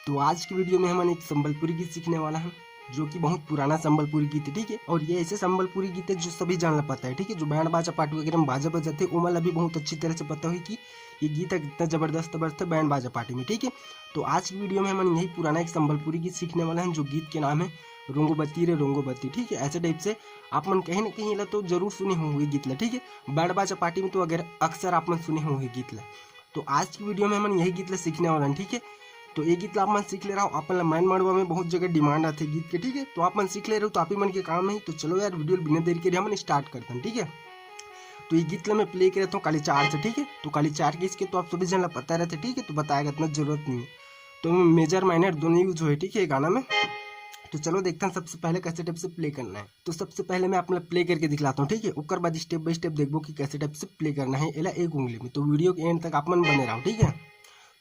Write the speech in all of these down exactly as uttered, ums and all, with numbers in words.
तो आज की वीडियो में हमन एक संबलपुरी गीत सीखने वाला हन, जो कि बहुत पुराना संबलपुरी गीत है, ठीक है। और ये ऐसे संबलपुरी गीत है जो सभी जन ला पता है, ठीक है, जो बैंड बाजा पार्टी वगैरह में बाजा बजाथे, ओमन ला भी बहुत अच्छी तरह से पता होही कि ये गीत ह कितना जबरदस्त बजथे बैंड बाजा पार्टी में, ठीक है। तो आज की वीडियो में हमन यही पुराना एक संबलपुरी गीत सीखने वाला हन, जो गीत के नाम है रोंगोबती रे रोंगोबती, ठीक है। ऐसे टाइप से आप मन कहीं ना कहीं ला तो जरूर सुने होंगे गीत ला, ठीक है। बैंड बाजा पार्टी में तो अगर अक्सर आप मन सुने होंगे गीत ला। तो आज की वीडियो में हमन यही गीत ला सीखने वाला हन, ठीक है। तो ये गीत ला आप मन सीख ले रहा हो, आप मन ला मैन मड़वा में बहुत जगह डिमांड आथे गीत के, ठीक है। तो आप मन सीख ले रहे हो तो आप ही मन के काम है। तो चलो यार, वीडियो बिना देरी करे हमन स्टार्ट करथन, ठीक है। तो ये गीत ला मैं प्ले करे रहता हूँ काली चार से, ठीक है। तो काली चार के इसके तो आप सभी जन ला पता रहथे, ठीक है, तो बताए का इतना जरूरत नहीं है। तो मेजर माइनर दोनों यूज होए, ठीक है, ये गाना में। तो चलो देखथन सबसे पहले कैसे टाइप से प्ले करना है। तो सबसे पहले मैं आप मन ला प्ले करके दिखलाता हूँ, ठीक है। ओकर बाद स्टेप बाय स्टेप देखबो कि कैसे टाइप से प्ले करना है एला एक उंगली में। तो वीडियो के एंड तक आप मन बने रहो, ठीक है।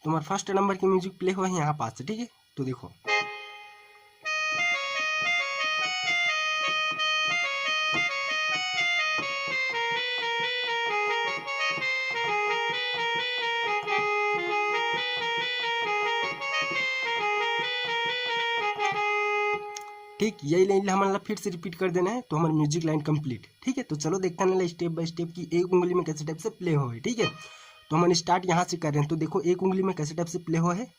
तो हमारे फर्स्ट नंबर के म्यूजिक प्ले हुआ है यहाँ पास से, ठीक है। तो देखो, ठीक यही लाइन ला हमन ला फिर से रिपीट कर देना है, तो हमारे म्यूजिक लाइन कंप्लीट, ठीक है। तो चलो देखते हैं स्टेप बाय स्टेप कि एक उंगली में कैसे टाइप से प्ले हो है, ठीक है। तो हमन स्टार्ट यहाँ से कर रहे हैं। तो देखो, एक उंगली में कैसे टाइप से प्ले हो है।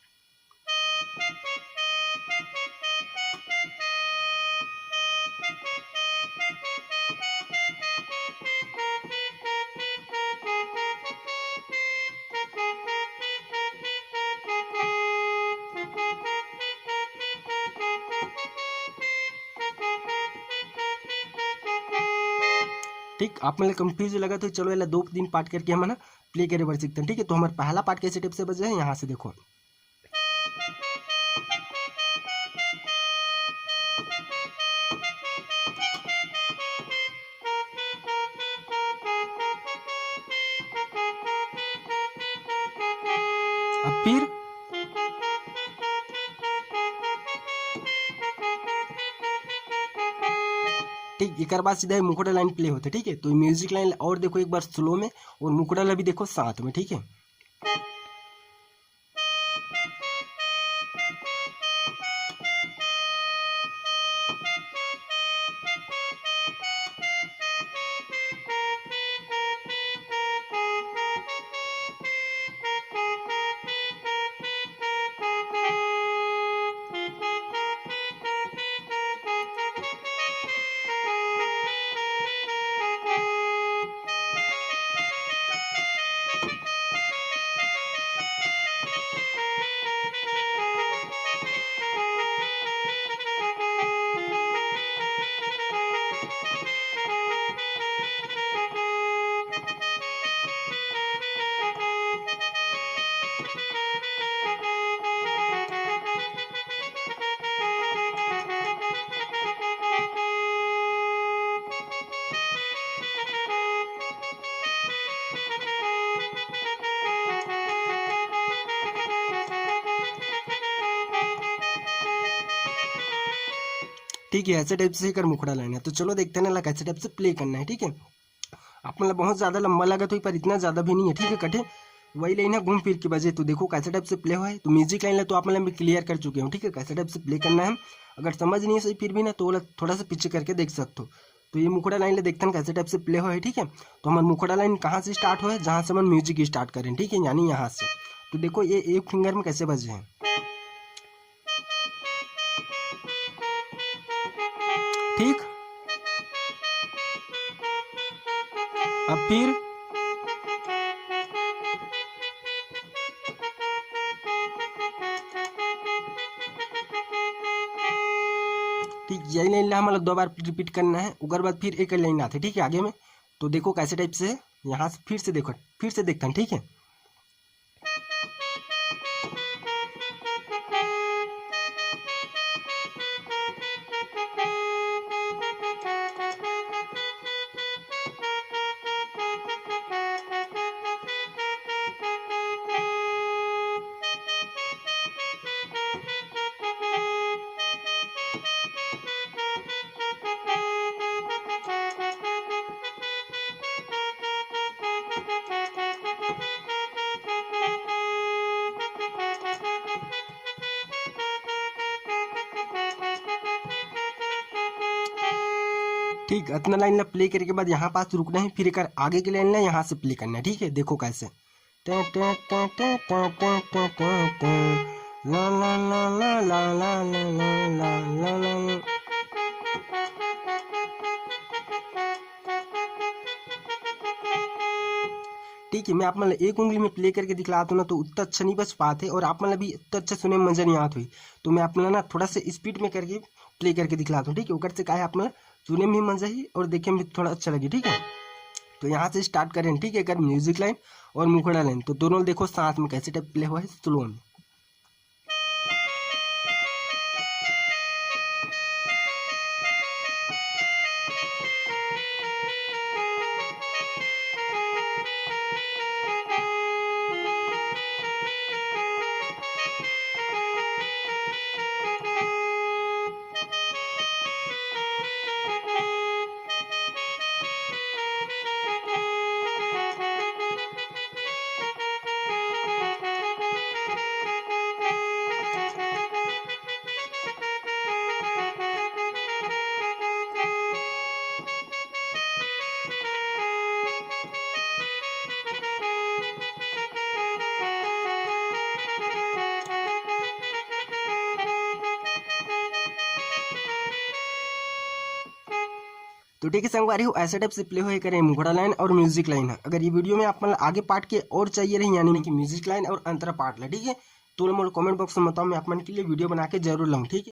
ठीक, आप मन ला कंफ्यूज लगा तो चलो एला दो तीन पार्ट करके हमन प्ले करे बर सीखथन, ठीक है। तो हमार पहला पार्ट कैसे टाइप से बजे है, यहाँ से देखो। अब फिर ठीक, एकर बाद सीधा मुखड़ा लाइन प्ले होथे, ठीक है। तो म्यूजिक लाइन और देखो एक बार स्लो में, और मुखड़ा ला भी देखो साथ में, ठीक है। ठीक है, ऐसे टाइप से एकर मुखड़ा लाइन है। तो चलो देखते हैं ना, कैसे टाइप से प्ले करना है, ठीक है। आप मन ला बहुत ज्यादा लंबा लगत होही, पर इतना ज्यादा भी नहीं है, ठीक है। कटे वही लाइन है, घूम फिर के बजे। तो देखो कैसे टाइप से प्ले हुआ है। तो म्यूजिक लाइन ला तो आप मन ला मैं क्लियर कर चुके हूँ, ठीक है, कैसे टाइप से प्ले करना है। अगर समझ नहीं है सही फिर भी ना, तो ओला थोड़ा सा पीछे करके देख सकते हो। तो ये मुखड़ा लाइन ला देखते हैं कैसे टाइप से प्ले हुआ है, ठीक है। तो हमारे मुखड़ा लाइन कहाँ से स्टार्ट हुआ है, जहाँ से हम म्यूजिक स्टार्ट करें, ठीक है, यानी यहाँ से। तो देखो ये एक फिंगर में कैसे बजे हैं, ठीक। अब फिर ठीक यही लाइन ला हमन ला दो बार रिपीट करना है, ओकर बाद फिर एक लाइन आथे, ठीक है, आगे में। तो देखो कैसे टाइप से है, यहाँ से फिर से देखो, फिर से देखथन, ठीक है। ठीक, अतना लाइन ला प्ले करे के बाद यहाँ पास रुकना है, फिर एकर आगे के लाइन ला यहाँ से प्ले करना है। ठीक है, देखो कैसे। टे, टे, टे, टे, टे, टे, टे, टे, टे। ला, ला, ला, ला। ठीक है, मैं आप मन ला एक उंगली में प्ले करके दिखलात हूँ ना, तो उतना अच्छा नहीं बज पाते और आप मन ला भी उतना अच्छा सुने में मजा नहीं आत होही। तो मैं आप मन ला ना थोड़ा सा स्पीड में करके प्ले करके दिखलात हूँ, ठीक है। ओकर से का है, आप मन ला सुने में भी मजा ही और देखे में भी थोड़ा अच्छा लगे, ठीक है। तो यहाँ से स्टार्ट करें, ठीक है, एकर म्यूजिक लाइन और मुखड़ा लाइन, तो दोनों देखो साथ में कैसे टाइप प्ले हुआ है स्लो में। तो ठीक है संगवारी हो, ऐसे टाइप से प्ले होए करे मुखड़ा लाइन और म्यूजिक लाइन है। अगर ये वीडियो में आप मन ला आगे पार्ट के और चाहिए रही, यानी कि म्यूजिक लाइन और अंतरा पार्ट ला, ठीक है, तो मोला कमेंट बॉक्स में बताओ, मैं आप मन के लिए वीडियो बना के जरूर लाऊं, ठीक है।